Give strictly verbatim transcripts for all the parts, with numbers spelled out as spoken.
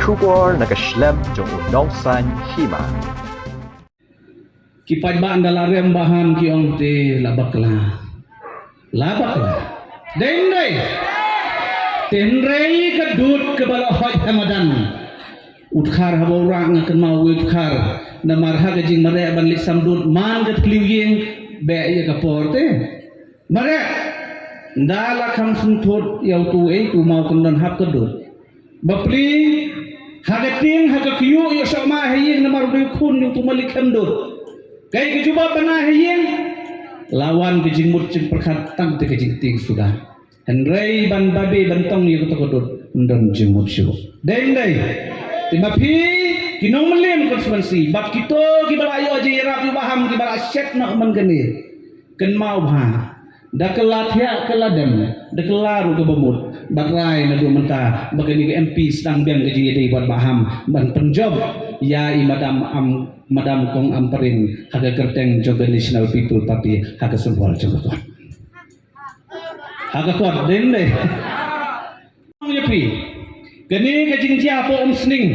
Khubor na ka shlem jong u Nongsaiñ Hima. Ki paidbah ynda la rem baham ki ong te la bakla. La bakla. Dei ym dei? Te hynrei ka dud kaba la hoi ha madan. U dkhar haba u rah nga kynmaw u dkhar. Namar ha ka jingmareh ban leit sam dud man ka tliw ïing beh ïa ka por te. Mareh, ynda la kham synthut ïa utu ei tu maw kyndon hap ka dud. Bapli, ha ka tieng, ha ka kyiuh ïoh shoh ma ha ïing namar u dei u khun ïa utu malik khlem dud. Kaei ka jubab ban ai ha ïing? La wan ka jingmut jingpyrkhat tang te ka jingtieng suda. Hynrei ban babe ban tong ïa kato ka dud, ym don jingmut shuh. Dei ym dei? Te ma phi, ki nongmylliam constituency, bad kito kiba la ïoh jingïarap ïa u Bah Ham kiba la shet noh man kane. Kynmaw bha, da ka la thiah ka la dem, da ka la ruh kaba mut, bad rai naduh mynta ba kane ka M P sdang biang ka jingïadei bad Bah Ham ban pynjop ïa i Madam Am, Madam Kong Ampareen ha ka kyrteng jong ka National People Party ha ka symbol jong ka kot. Ha ka kot, dei ym dei? Ïa phi, kane ka jingjia hapoh Umsning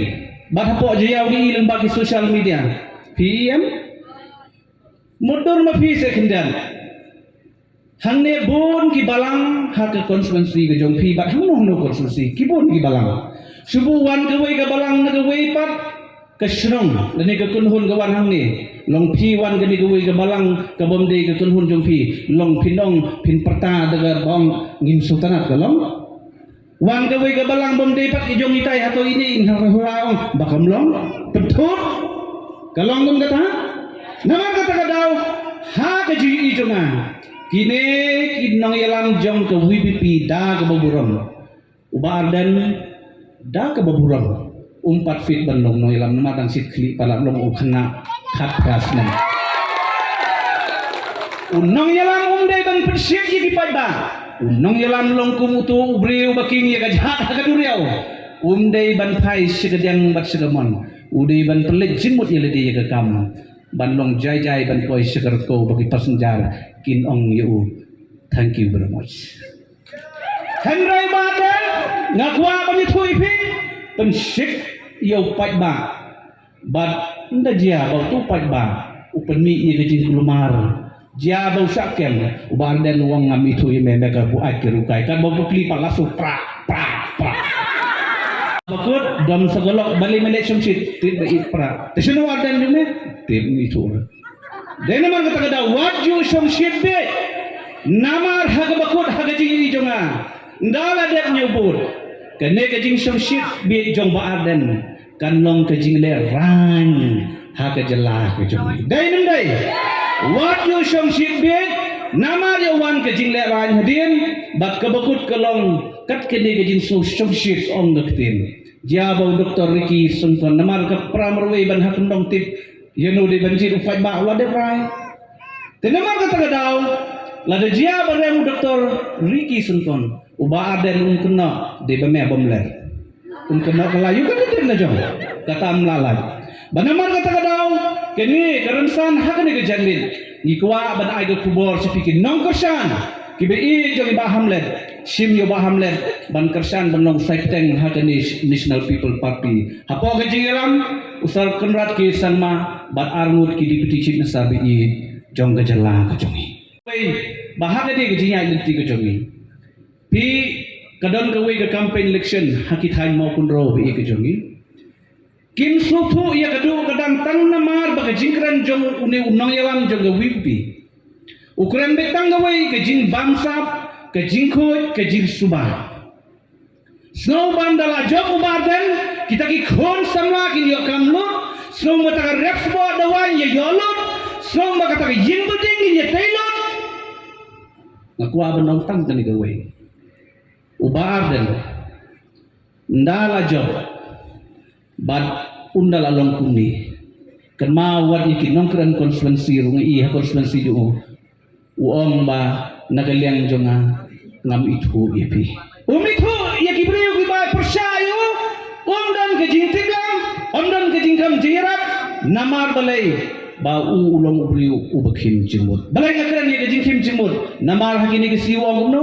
bad hapoh Jaïaw, i lyngba ki social media. Phi em? Mutdur ma phi se khyndiat. Hangne bun ki balang ha ka constituency ka jong phi bad hangno hangno constituency ki bun ki balang. Shu buh wan kawei ka balang na kawei pat ka shnong lane ka kynhun ka wan hangne. Long phi wan kane kawei ka balang ka bym dei ka kynhun jong phi. Long phin ong phin pyrta da ka bong ngim sngewtynnat ka long. Wan kawei ka balang bym dei pat ka jong itai hato ine in ha hura ong ba kam long. Pynthut ka long kum kata. Namar kata ka daw ha ka jingïohi jong nga kine ki nongïalam jong ka V P P da kaba burom. U Bah Ardent da kaba burom um pat fit ban long nongïalam namar dang shit khlieh palat long u khynnah khatphra snem. U nongïalam um dei ban pynshit ïa ki paidbah. U nongïalam long kum utu u briew ba king ïa ka jhat ha ka duriaw. Um dei ban phai sha ka diang bad sha ka mon. U dei ban pynleit jingmut ïa lade ïa ka kam. Ban long jai jai ban poi sha ka rko ba ki passenger kin ong ïa u. Thank you very much. Hynrei Bah Ardent, nga kwah ban ïathuh ïa phi, pynshit ïa u paidbah. Bad ynda jia ba utu u paidbah u pynmih ïa ka jingkulmar, jia ba u shah kem, u Bah Ardent u ong ngam ithuh ïa me, me ka buaid ka rukai, katba u pukli pat la shu pra pra pra. Ba kut dom sa ka lok, balei me leit shongshit, tip ba ïeit pra. Te shano u Ardent jong me? Tip, ngam ithuh. Dei namar kata ka daw wat ju shongshit beit. Namar ha kaba kut ha ka jingïohi jong nga, ynda la dep ñiew vote, kane ka jingshongshit beit jong Bah Ardent kan long ka jinglehrain ha ka jylla ka jong ngi. Dei ne ym dei? Wat ju shongshit beit namar ïa wan ka jinglehrain hadien bad kaba kut ka long kat kane ka jingshongshit ong ka ktien. Jia ba u Doktor Ricky Syngkon namar ka pra marwei ban ha kyndong tip ïa no dei ban jied u paidbah u la dep rai. Te namar kata ka daw lada jia ba rem u Doktor Ricky Syngkon, u Bah Ardent um kynnoh dei ba me bym leh. Um kynnoh ka la ïoh ka dei na jong kata ym la lait. Ba namar kata ka daw kane ka rynsan ha kane ka janmiet ngi kwah ban ai ka khubor sha phi ki nongkyrshan kiba ïeit jong i Bah Hamlet, shim ïa u Bah Hamlet ban kyrshan ban long sai bteng ha ka Nas-, National People Party. Hapoh ka jingïalam u Sir Conrad K Sangma bad arngut ki Deputy Chief Minister ba ïeit jong ka jylla ka jong ngi. Wei, ba ha kane ka jingïaid lynti ka jong ngi, phi, ka don kawei ka campaign election ha ki thaiñ Mawkynrew ba ïeit ka jong ngi. Kim sngewthuh ïa ka duh ka dang tang namar ba ka jingkren jong une u nongïalam jong ka V P P. U kren beit tang kawei ka jingbamsap, ka jingkhuid, ka jingsuba. Sngew ba ynda la jop u Bah Ardent, kita ki khun samla kin ïoh kam lut, sngew ba kata ka rep sboh dawai ïa ïoh lut, sngew ba kata ka ïing building kin ïa tei lut. Nga kwah ban ong tang kane kawei. U Bah Ardent ynda la jop bad ynda la long kumne, kynmaw wat ïa ki nongkren constituency ruh, ngi ha constituency jong u, u ong ba na ka liang jong nga ngam ithuh ïa phi. Um ithuh ïa ki briew kiba pyrshah ïa u. Um don ka jingtip lang, um don ka jingkam jingïarap. Namar balei? Ba u u long u briew uba khim jingmut. Balei nga kren ïa ka jingkhim jingmut? Namar ha kine ki sngi u ong kumno?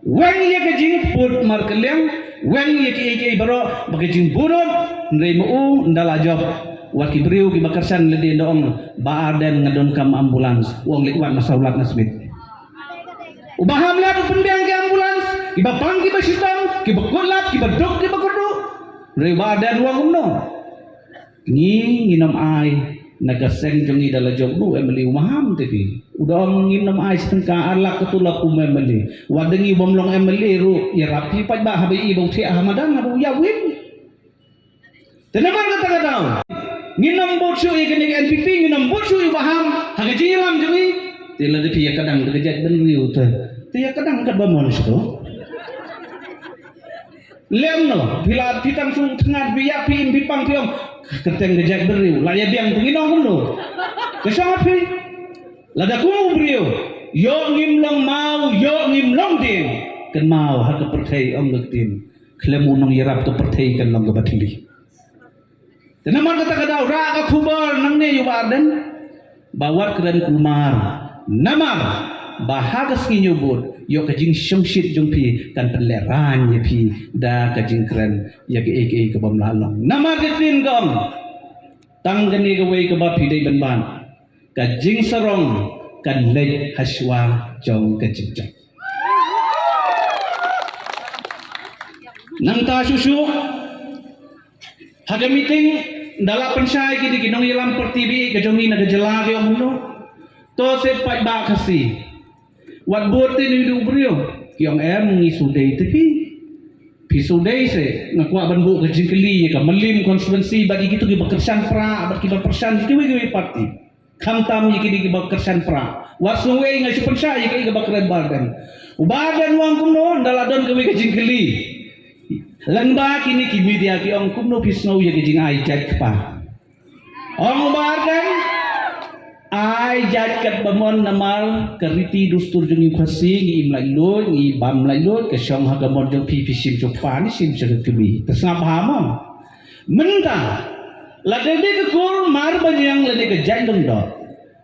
Weng ïa ka jingput markylliang, Weng ïa kiei kiei baroh ba ka jingburom, hynrei ma u ynda la jop, wat ki briew kiba kyrshan lade da ong, "Bah Ardent, nga donkam ambulance." U ong, "Leit wad na Sawlak na Smit." U Bah Hamlet u pynbiang ki ambulance, kiba pang kiba shitom, kiba kut lad, kiba duk kiba kyrduh. Hynrei u Bah Ardent u ong kumno? Ngi, ngin ym ai na ka seng jong ngi da la jong u M L A u maham te phi. U da ong ngin ym ai shi tyngka, ar lak katto lak kum M L A. Wat da ngi bym long M L A ruh, ïarap phi paidbah haba ïohi ba u thiah ha madan haba u ïap win. Te namar kata ka daw ngin ym bud shuh ïa kane ka N P P, ngin ym bud shuh ïa u Bah Ham ha ka jingïalam jong ngi. Te lada phi ïa ka dang da ka jaitbynriew te, te ïa ka dang katba mon shuh. Lem no, phi la phi tang shu thngan phi ïap phi im phi pang phi ong, "Kyrteng ka jaitbynriew." La ïa biang te ngin ong kumno? Ka shong ha phi. Lada kum u briew, ïoh ngim long maw, ïoh ngim long dieng, kynmaw ha ka pyrthei ong ka ktien, khlem u nongïarap ka pyrthei kan long kaba thylli. Te namar kata ka daw rah ka khubor nangne ïa u Bah Ardent ba wat kren kulmar. Namar ba ha ka sngi ñiew vote ïoh ka jingshongshit jong phi kan pynlehraiñ ïa phi da ka jingkren ïa kaei kaei ka bym lah long. Namar ka ktien ka ong, tang kane kawei kaba phi dei ban bat, ka jingsarong kan leit ha shuwa jong ka jingjop. Nangta shuh shuh ha ka meeting da la pynshai kine ki nongïalam party ba ïeit ka jong ngi na ka jylla ki ong kumno? To seh paidbah Khasi, wat bud te ïa une u briew. Ki ong em, ngi shu dei te phi. Phi shu dei seh, nga kwah ban buh ka jingkylli ïa ka Mylliem constituency bad ïa kito kiba kyrshan pra bad kiba kyrshan kiwei kiwei party. Khamtam ïa kine kiba kyrshan pra. Wat sngew ei, nga shu pynshai ïa kaei kaba kren Bah Ardent. U Bah Ardent u ong kumno, ynda la don kawei ka jingkylli lyngba kine ki media, ki ong kumno phi sngew ïa ka jingai jait kpa. Ong u Bah Ardent, ai jait katba mon namar ka riti dustur jong ngi u Khasi, ngi im laitluid, ngi bam laitluid, ka shong ha ka mon jong phi, phi shim sha u kpa ne shim sha ka kmie. Te sngap bha mo. Mynta lada dei ka kur Marbaniang lane ka jait Lyngdoh,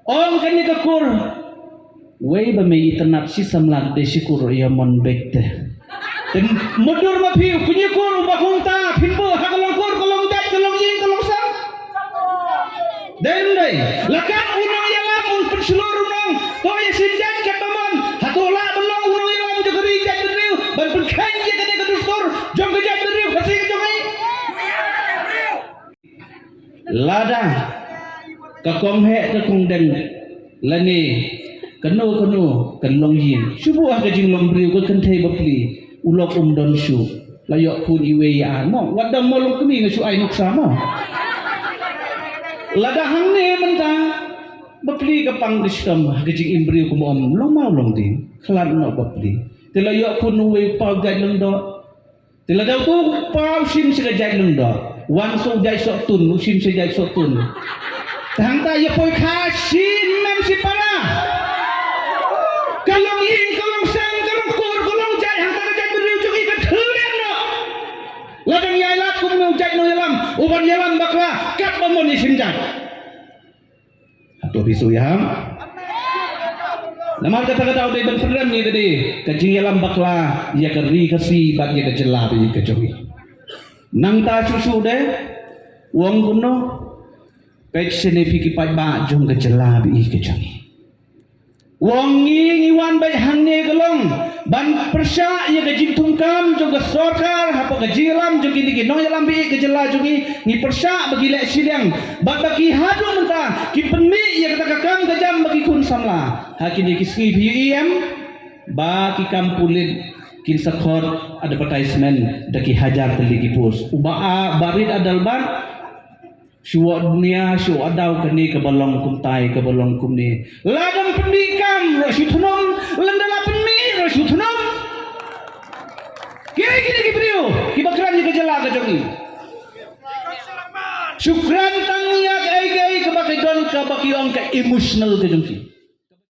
ong kane ka kur, wei ba me itynnad shi samla, dei shi kur ïa mon beit te. Te mutdur ma phi u kñi kur uba kumta phin buh ha ka long kur, ka long jait, ka long ïing, ka long sem. Dei ym dei? La kat u nongïalam un pynshlur, u ong, to ïa shim jait katba mon. Hato lah ban long u nongïalam jong ka ri jaitbynriew ban pynkheiñ ïa kane ka dustur jong ka jaitbynriew Khasi ka jong ngi? Lada ka kong heh ka kong deng lane kano kano ka longïing, shu buh ha ka jinglong briew, ka kynthei bapli, u lok um don shuh, la ïoh khun iwei i ar mo. Wat dang mo long kmie nga shu ai nuksa mo. Lada hangne mynta bapli ka pang ka shitom ha ka jingim briew, kumno ym long maw long dieng, khlad noh bapli. Te la ïoh khun uwei u kpa u jait Lyngdoh. Te lada uto u kpa u shim sha ka jait Lyngdoh, wan sha u jait Sohtun, u shim sha jait Sohtun. Te hangta ïa poi kha shi hynmen shi para. Ka long ïing, ka long sem, ka long kur, ka long jait, hangta ka jaitbynriew jong ngi ka thylliej noh. Lada ngi ailad kumno u jait nongïalam uban ïalam bakla katba mon ïa shim jait? Hato phi shu ïaham? Namar kata ka daw dei ban pynrem ïa kane ka jingïalam bakla ïa ka ri Khasi bad ïa ka jylla ba ïeit ka jong ngi. Nangta shuh shuh de u ong kumno? Peit shane phi ki paidbah jong ka jylla ba ïeit ka jong ngi. U ong ngi, ngi wan beit hangne ka long ban pyrshah ïa ka jingthungkam jong ka sorkar hapoh ka jingïalam jong kine ki nongïalam ba ïeit ka jylla jong ngi. Ngi pyrshah ba ki leh shiliang bad ba ki haduh mynta ki pynmih ïa kata ka kam ka jam ba ki khun samla. Ha kine ki sngi phi ïohi em ba ki kam pulit kin sa khot advertisement da ki hajar tylli ki post. U Bah, ah, Bah Rit Adelbert, shu wad dunia, shu wad daw kane kaba long kumtai, kaba long kumne. Lada ym pynmih kam ruh shu thnum, lada la pynmih ruh shu thnum. Kiei kine ki briew kiba kren ïa ka jylla ka jong ngi? Shu kren tang ïa kaei kaei kaba ki don, kaba ki ong ka emotional ka jong ki.